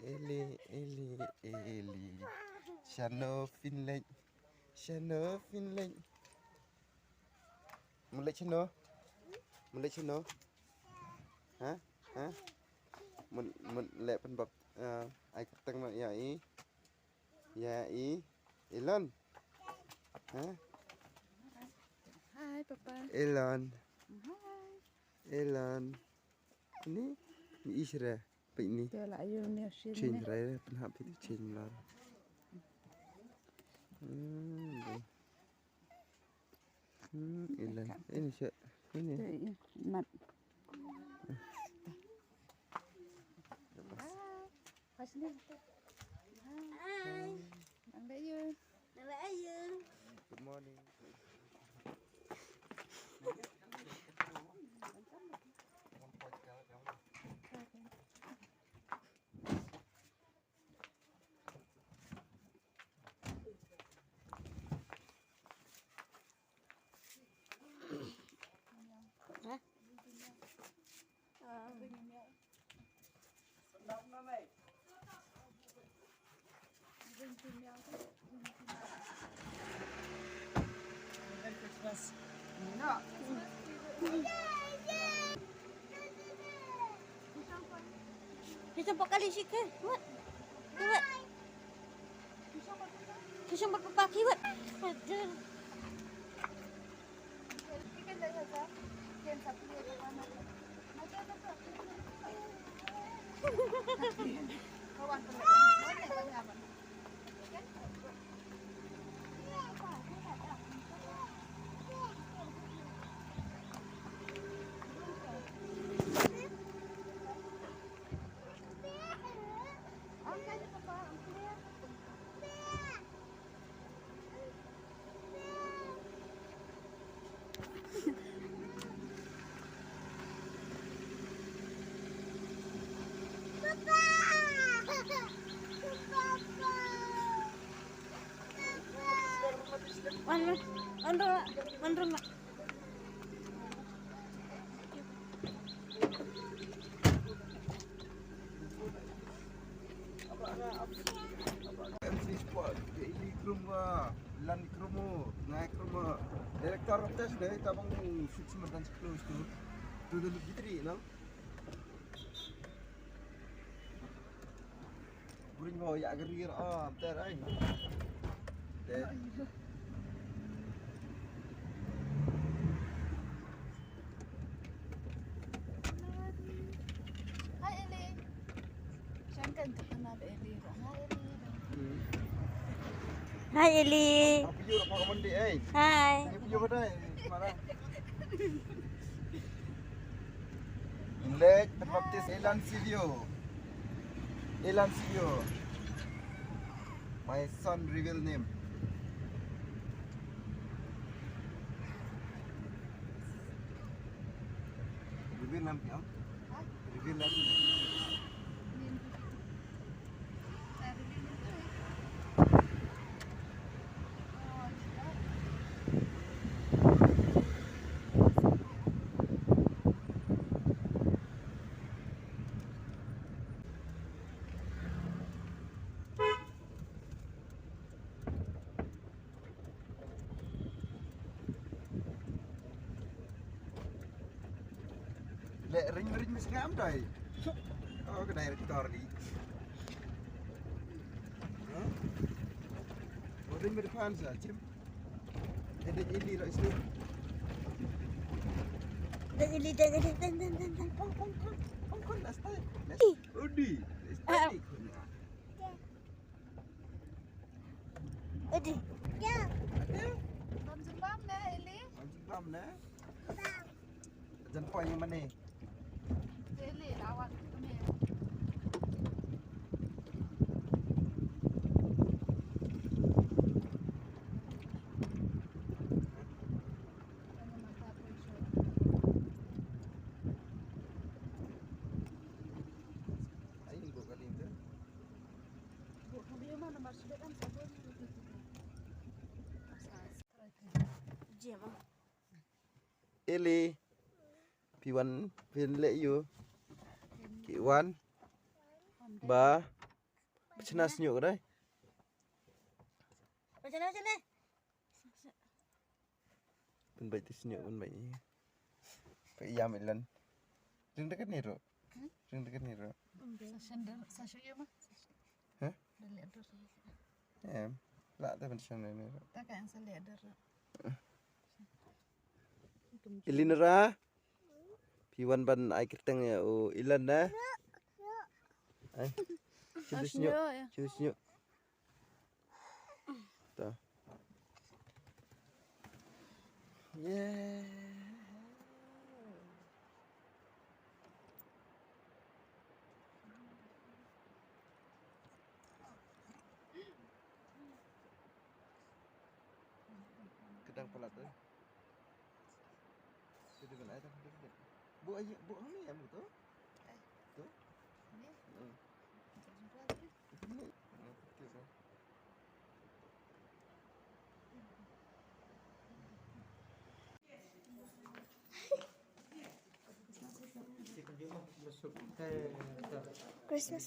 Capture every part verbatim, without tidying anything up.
Eli, Eli, Eli. Shano phin leit? Shano phin leit? Mut leit shano? Mut leit shano? Ha? Ha? Mut, mut leit pynbap, eh, ai kyrteng ma ïa i. Ïa i. Elon. Ha? Hi, Papa. Elon. Hi. Elon. Ni, ni isra. Pik ni. Te la ayu ni shin. Change ni. Rai, rai, pynhap pik change lar. Hmm, deh. Hmm, Elon. Ini sya. Ini. Te, iya. Mat. Hi. Hi. Nang ba ayu. Nang ba ayu. Good morning. Christmas. Ni nak. Ni shampak kali sikit. Wat. Wat. Ni shampak papa kiwat. Aduh. Wan, wan, wan, wan, wan. M C Sport, Eli Krumo, Lan Krumo, Ngai Krumo. Director of test deh, tabang shoot si madan close tu. Tu dulu bitri, no? Buring mo ya gerir ah, ter ai. Ter. Hi, Eli. Shan kan tu kenal Eli. Hi, Eli. Hi, Eli. Apa you apa kamu di ai? Hi. Ini punya badai. Marah. Lek terbaptis Elan Silio. Elan Silio. My son reveal name. Reveal name kya? Reveal name. Le ring ring mis ngam dai. Oh, ka director ni. Huh? Oh, ring mit fans ah, Jim. Dek Eli lah isu. Dek Eli, dek Eli, dek, dek, dek, dek. Pong, pong, pong. Pong, pong, last time. Last time. Udi. Last time. Udi. Ya. Ada? Bam jembam ne, Eli? Bam jembam ne? Bam. Jan poi mane. Eli lawan kami. Eli, phi wan, phin leh ïa u. Ki wan. Ba. Chna sñiuh ka dei. Pachana chale. Pynbeit ti sñiuh pynbeit. Ka ïam Ilan. Ring da katni ruh. Ring da katni ruh. Sa sender, sa shu ïa ma. Hah? Da leh dur. Em. La ta ban sender ni ruh. Ta ka ang sa leh dur. Ilinra. Phi wan ban ai kyrteng ïa u Ilan na. Ai. Shu sñiuh. Shu sñiuh. Ta. Yeah. Kedang palat tu. Kedang palat tu. Bu aja, bu ni ya, bu tu. Tu. Ni? Hmm. Ni. Hmm, betul, sir. Christmas.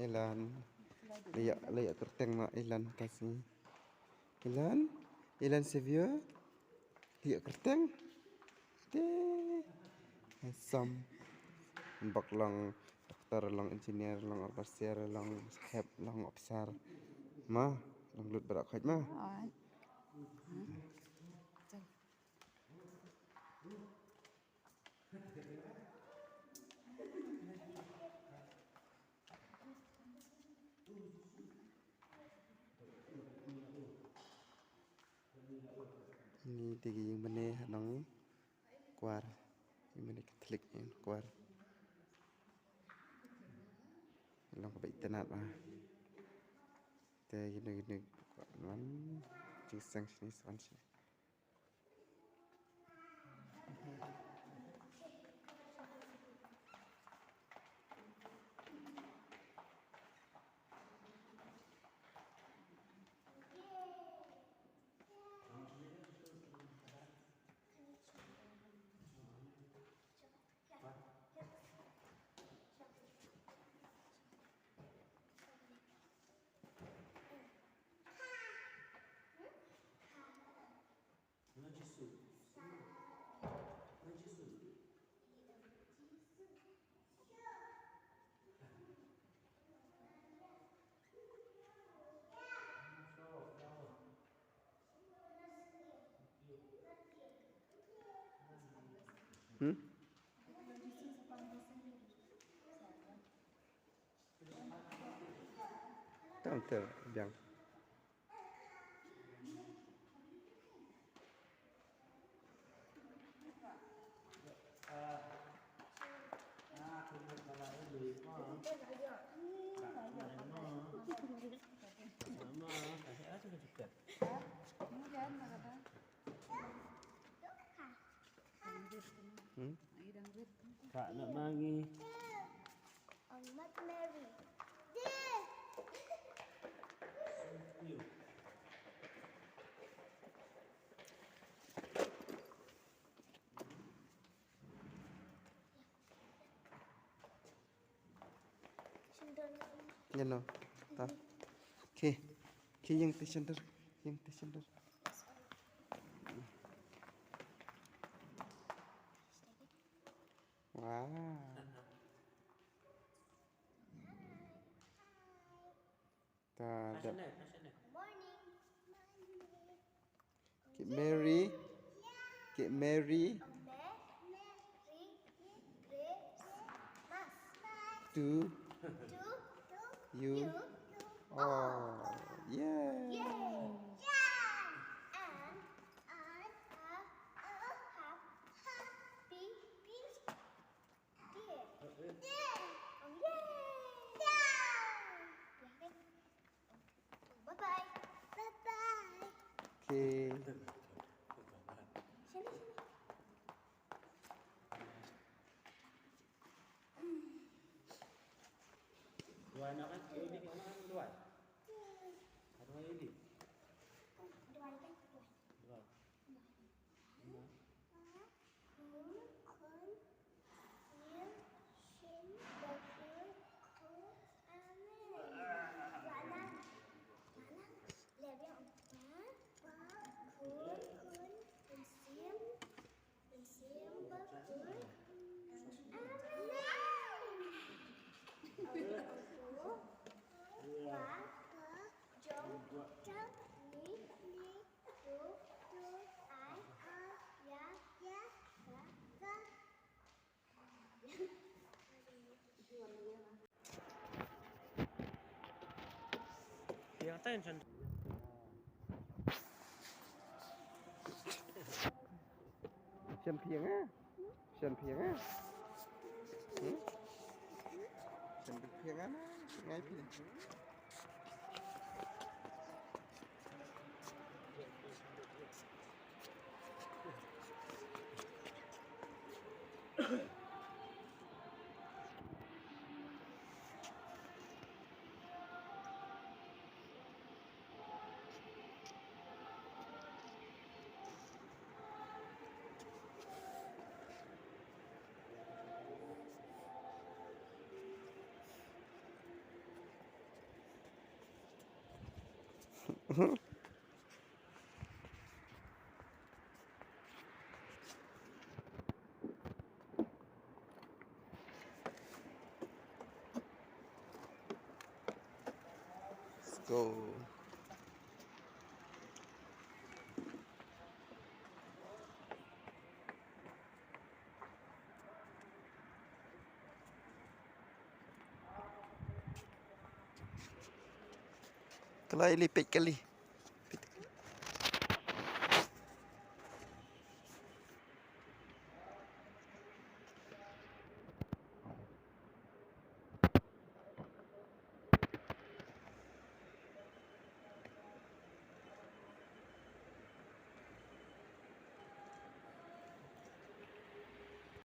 Ilan. Lei ïa, lei ïa kyrteng ma Ilan kasi. Ilan. Ilan Xavier. Lei ïa kyrteng. Te. Handsome. Bok long doktor, long engineer, long overseer, long saheb, long officer. Ma, long lut baroh khoit ma. Ni te ki ïing mane ha nong kwar. Ïing mane Katholik ïing kwar. Long ka ba itynnad ba. Te ïing ne ïing ne kwar man. Jingseng shini swan shini. Hmm? Tam ter biang. Hmm? Ka nak mangi. Amat Mary. Ïano. Ta. Ki. Ki ïeng te shyndur. Ïeng te shyndur. Wow. Ta da. Ki Mary. Ki Mary. To you. Oh. Yay! Yay! Yeah! And I have a happy birthday. Yay! Oh, yay! Yay! Bye-bye. Bye-bye. Okay. Sini, sini. Duwai na kan? Duwai na kan? Duwai. Duwai ni. Duwai kan? Duwai. Duwai. Duwai. Duwai. Shen phieng ah. Shen phieng ah. Hmm? Shen phieng ah, ngai phi. Let's go. Kalai lipit kali.